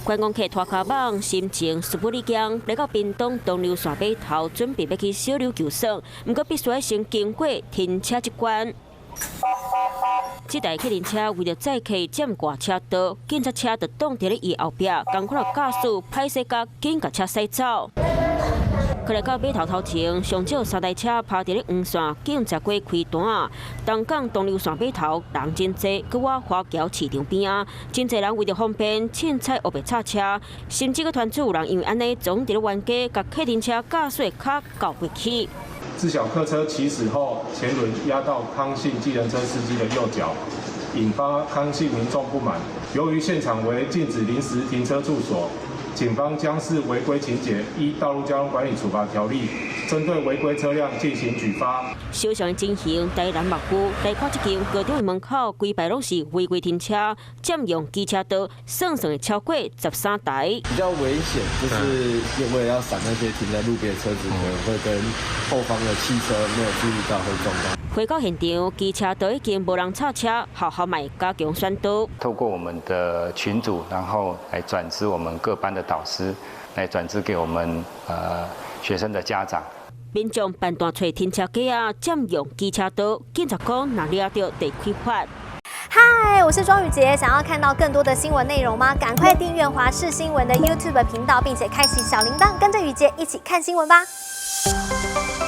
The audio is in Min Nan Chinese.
觀光客拖跤蠓，心情蘇不利驚，來到屏東東流線碼頭，準備欲去小琉球耍，毋過必須愛先經過停車這關。這台客運車為著載客佔掛車道，警察車就擋佇咧伊後壁，仝款的駕駛歹勢共緊共車駛走。佢來到碼頭頭前，上少三台車趴佇咧黃線，警察過開單。東港東流線碼頭人真濟，閣倚華僑市場邊仔，真濟人為著方便，凊彩烏白插車，甚至閣傳出有人因為按呢總佇咧冤家，共客運車駕駛跤鉤過去。自小客車起始後，前輪壓到康姓計程車司機的右腳，引發康姓民眾不滿。由於現場為禁止臨時停車處所，警方將視違規情節，依《道路交通管理處罰條例》針對違規車輛進行舉發。小上的情形，台南牧區來看這間高中的門口，規排攏是違規停車，佔用機車道，算算會超過13台。比較危險，就是因為要閃那些停在路邊的車子，可能會跟後方的汽車沒有注意到會撞到。回到現場，機車道已經無人插車，學校嘛加強宣導。透過我們的群組，然後來轉知我們各班的導師，來轉知給我們學生的家長。民眾辦單揣停車格仔，佔用機車道，警察講若掠著得開罰。嗨，我是莊宇傑，想要看到更多的新聞內容嗎？趕快訂閱華視新聞的 YouTube 頻道，並且開啟小鈴鐺，跟着宇傑一起看新聞吧。